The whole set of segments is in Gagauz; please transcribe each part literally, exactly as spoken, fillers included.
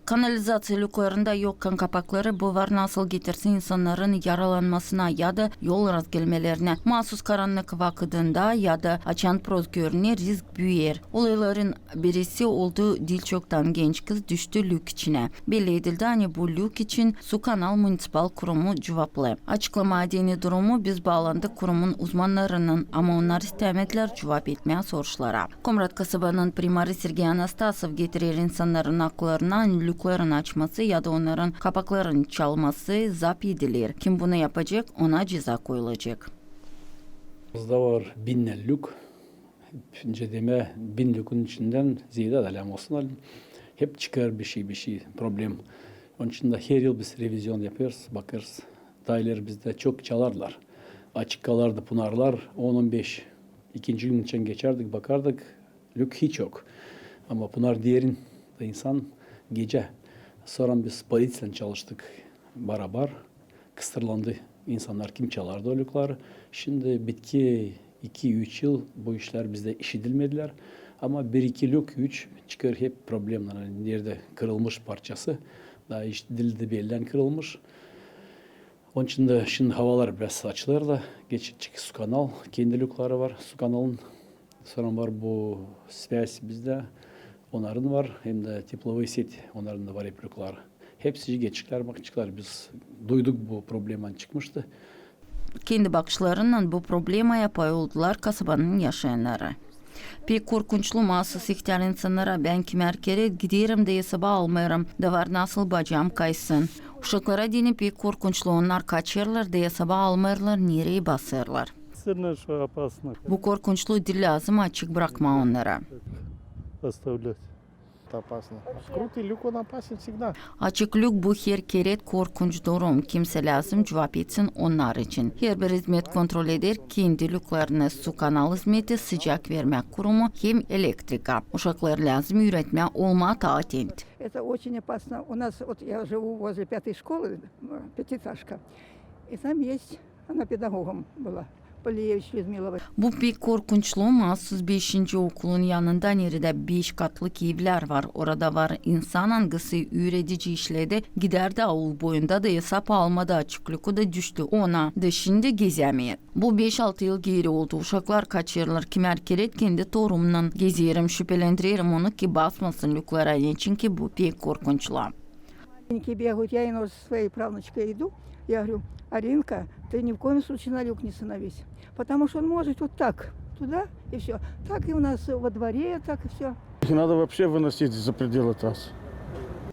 Kanalizaţiya lüklerindä yokkän kapakları, bu var nasıl getirsin insannarın yaralanmasına ya da yol razgelmelerinä. Maasuz karannık vakıdında ya da açan proz görüner, risk büüyer. Olayların birisi oldu, diil çoktan genç kız düştü lük içinä. Belli edildi, ani bu lük için Su Kanal municipal kurumu cuvaplı. Açıklamaa deyni durumu biz baalandık kurumun uzmannarınnan, ama onnar istämedilär cuvap etmää soruşlara. Komrat kasabanın primarı Sergey Anastasov getirer insannarın aklarına, ani lüklerin açması ya da onnarın kapakların çalması zap ediler. Kim bunu yapacek, ona ceza koyulacek. Bizdä var binnär lük. Nicä demää, bin lükün içindän zeedä dä lääzım olsun, hep çıkêr bişey, bişey problem. Onun için dä her yıl biz revizion yapêrız, bakêrız. Taa ileri bizdä çok çalardılar. Açık kalardı bunarlar on, on beş. İkinci gün için geçärdik, bakardık, lük hiç yok. Ama bunar derin dä insan gecä. Sora biz polisiylän çalıştık barabar. Kıstırlandı insannar, kim çalardı o lükleri. Şindi bitki iki-üç yıl bu işlär bizdä işidilmedilär. Ama bir-iki lük, üç çıkêr hep problemnär. Neredä kırılmış parçası, taa iş diil dä bellän kırılmış. Onun için dä şindi havalar biraz açılêr da, geçecek Su Kanal, kendi lükleri var Su Kanalın. Sora var bu Sväz bizdä, onnarın var, hem dä Teplovıy set, onnarın da var hep lükleri. Hepsi geçecklär, bakaceklar. Biz duyduk, bu problema çıkmıştı. Kendi bakışlarınnan bu problemaya pay oldular kasabanın yaşayannarı. Pek korkunçlu maasuz ihtär insannara. Bän kimär kerä giderim dä esaba almêêrım, da var nasıl bacam kaysın. Uşaklara deyni pek korkunçlu, onnar kaçêrlar da esaba almêêrlar, nereyi basêrlar. Сильно, что опасно. Bu korkunçlu, diil lääzım açık brakmaa onnarı. Оставлять. Это опасно. Открытый люк, он опасен всегда. Açık lük, bu her kerä korkunç durum. Kimsä lääzım cuvap etsin onnar için. Herbir izmet kontrol eder kendi lüklerini. Su Kanal izmeti sıcak vermää kurumu hem elektrika. Uşakları lääzım üüretmää olmaa taa atent. Это очень опасно. У нас, вот я живу возле пятой школы, м, пятиэтажка. И там есть, она педагогом была, Полиевич Людмила. Bu pek korkunçlu, maasuz beşinci okulun yanında, neredä beş katlı evlär var. Orada var insan, angısı üüredici işledi, gidärdi aul boyunda da esap almadı, açık lükü dä düştü ona, da şindi gezämeer. Bu beş-altı yıl geeri oldu. Uşaklar kaçêrlar, kimär kerä kendi torunumnan gezerim, şüpelendirerim onu, ki basmasın lüklerä, neçinki bu pek korkunçlu. Маленькие бегают, я иной со своей правнучкой иду, я говорю: «Аринка, ты ни в коем случае на люк не становись, потому что он может вот так туда и всё». Так и у нас во дворе, так и всё. Их надо вообще выносить за пределы трассы.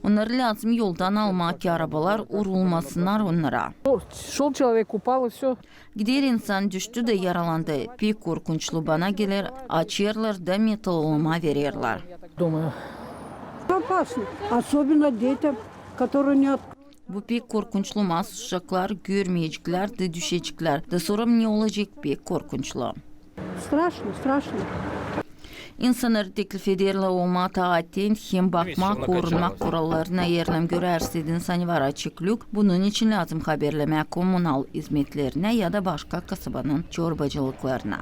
Onnarı lääzım yoldan almaa, ki arabalar urulmasınnar onnara. Шёл человек, упал и всё. Gider insan, düştü da yaralandı. Pek korkunçlu bana geler, açêrlar da metaloloma vererlär. Думаю. Опасно, особенно детям, которые не от- Bu pek korkunçlu, maasuz uşaklar görmeyeceklär da düşeceklär. Da sora ne olacek, pek korkunçlu. Страшно, страшно. İnsannara teklif ederlär olmaa taa atent hem bakmaa, korunmak kurallarına. Eer görärsin, ani var açık lük, bunun için lääzım haberlemää komunal izmetlerinä ya da başka kasabanın çorbacılıklarına.